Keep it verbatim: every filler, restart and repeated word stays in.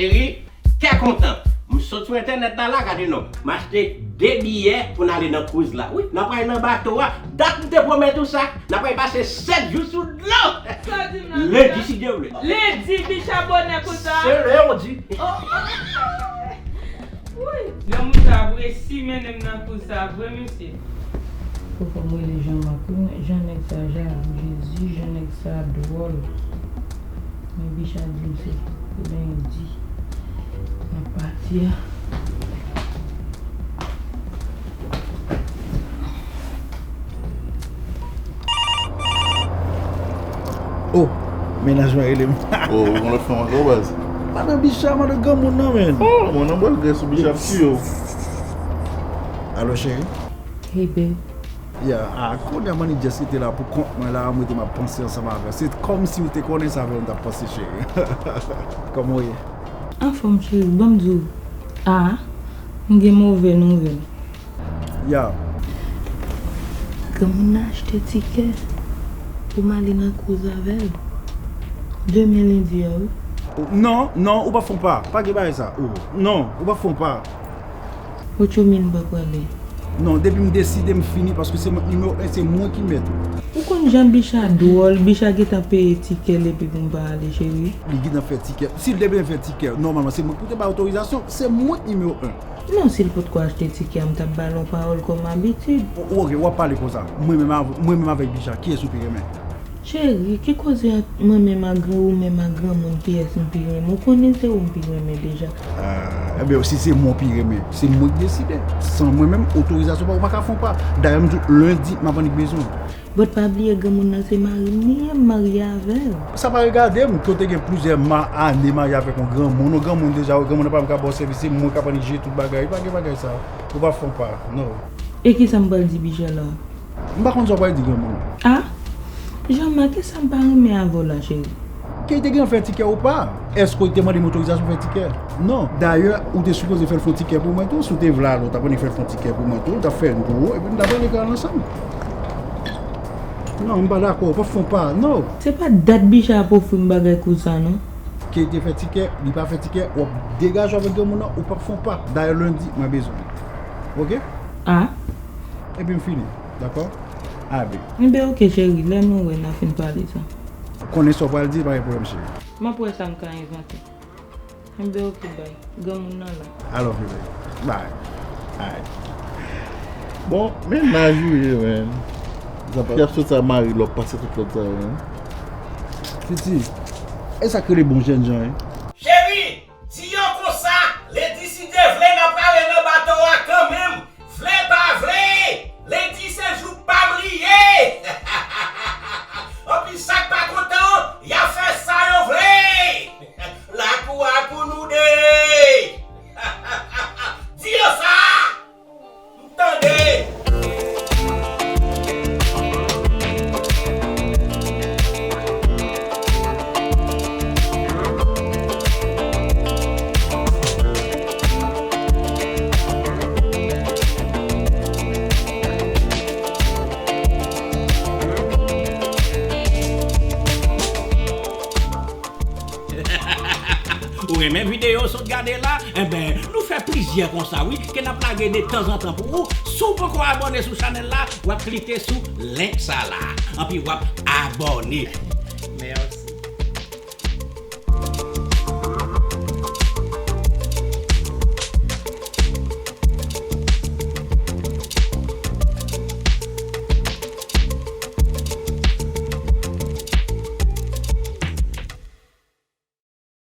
Cheri, kè kontan. M sot sou entènèt la, la, gade non. M achte de biyè pou n ale nan cruise la. Wi, n ap pral nan bato a. Dat m te pwomèt ou sa. N ap pral pase sèt jou sou dlo. Sa w di m nan Lendi, sa? Si Dye vle. Lendi, Bicha bonè konsa. Se lendi. Oh, oh, oh, oh. Wi. Granmoun sa ap resi mennen m nan cruise sa vre, mesye. Fò, fò m rele Jean Marc wi, jan nèg sa jalou, Jezi, jan nèg sa dwòl. Men Bicha di m se lendi n ap pati a. Oh, mennaj mwen rele m. Oh, ou gon lòt fanm ankò, baz? Madan Bicha, madan granmoun nan, menn. Oh, mwen nan bòl grès ou, Bicha, ap tiye w. Alo, cheri? Hey, babe. Ya, a, kounye a m annik just rete la pou kont mwen la, m rete m ap panse ansanm avè w. Se kòmsi w te konnen sa avè w m t ap panse, cheri. Kòman w ye? Anfòm, cheri, ban m di w. A, m gen move nouvèl. Ya. Granmoun nan achte tikè pou m ale nan cruise avè l. Demen lendi a, wi. Non, non, ou p ap fè yon pa. Pa gen bagay sa. Oh, non, ou p ap fè yon pa. What you mean, m pa prale? Non, depi m deside, m fini, paske se mwen k nimewo en, se mwen ki mèt ou. Ou konn jan Bicha dwòl, Bicha gentan peye tikè l epi pou m pa ale, cheri. Li gentan fè tikè. Si l te byen fè tikè, nòmalman, se mwen ki pou te bay otorizasyon. Se mwen k nimewo en. Non, si l potko achte tikè a, m t ap ba l yon pawòl kòm abitid. O, ok, w ap pale konsa. Mwen menm av-, mwen menm avèk Bicha, kiyès ou pi renmen? Cheri, ki koze ant mwen menm ak gran, ou menm ak granmoun, kiyès m pi renmen? Ou konnen se ou m pi renmen deja. Ah, ebyen, si se mwen w pi renmen, se mwen k deside. San mwen menm, otorizasyon pa, ou pa ka fè yon pa. Dayè, m di w, lendi, m ap annik bezwen w. But pa bliye granmoun nan se mari m li ye, m marye avè l. Sa pa regade m, ke w te gen plizyè ma-, ane marye avèk yon granmoun, yon granmoun deja, yon granmoun nan pa menm ka ba w sèvis, se mwen k ap annik jere tout bagay, pa gen bagay sa. Ou p ap fè yon pa, no. E kisa m pral di Bicha la? M pa konn sa w pral di granmoun nan. Ah? Jean Marc, kisa m pa renmen avè w la, cheri? Ke li te gen fè tikè ou pa? Èske w te mande m otorizasyon fè tikè? Non. Dayè, ou te sipoze fè l fè yon tikè pou mwen tou. Si w te vle ale, w t ap annik fè l fè yon tikè pou mwen tou. L t ap fè youn pou ou, epi nou t ap annik al ansanm. Non, m pa dakò. Ou p ap fè yon pa, non. Se pa dat Bicha ap ofri m bagay konsa, non. Ke li te fè tikè, li pa fè tikè, w ap degaje w avèk granmoun nan, ou p ap fè yon pa. Dayè, lendi, mwen bezwen w. Ok? Ah. Epi m fini. Dakò? Abe. Enben, ok, cheri, lè nou wè, n a fin pale sa. Konnen sa w pral di, pa gen pwoblèm, cheri. M ap wè sa m ka envante. Enben, ok, bay. Granmoun nan la. I love you, baby. Bye. Alright. Bon, mennaj ou ye, man. Fi ap soti a mari lòk pase tout lòt sa yo, man. Fiti, e sa k rele bon jènjan, wi. Cheri, di yo konsa, lendi si Dye vle, n ap prale nan bato a kanmenm. Vle pa vle, lendi se jou pa m li ye. Anpi sa k pa kontan, y a fè sa yo vle. Lakou a pou nou de. Di yo sa. M tande. Ou renmen videyo w sot gade la? Enben, nou fè plizyè konsa wi, ke n ap lage de tanzantan pou ou. Si w poko abòne sou chanèl la, w ap klike sou link sa la. Anpi w ap abòne. Mèsi.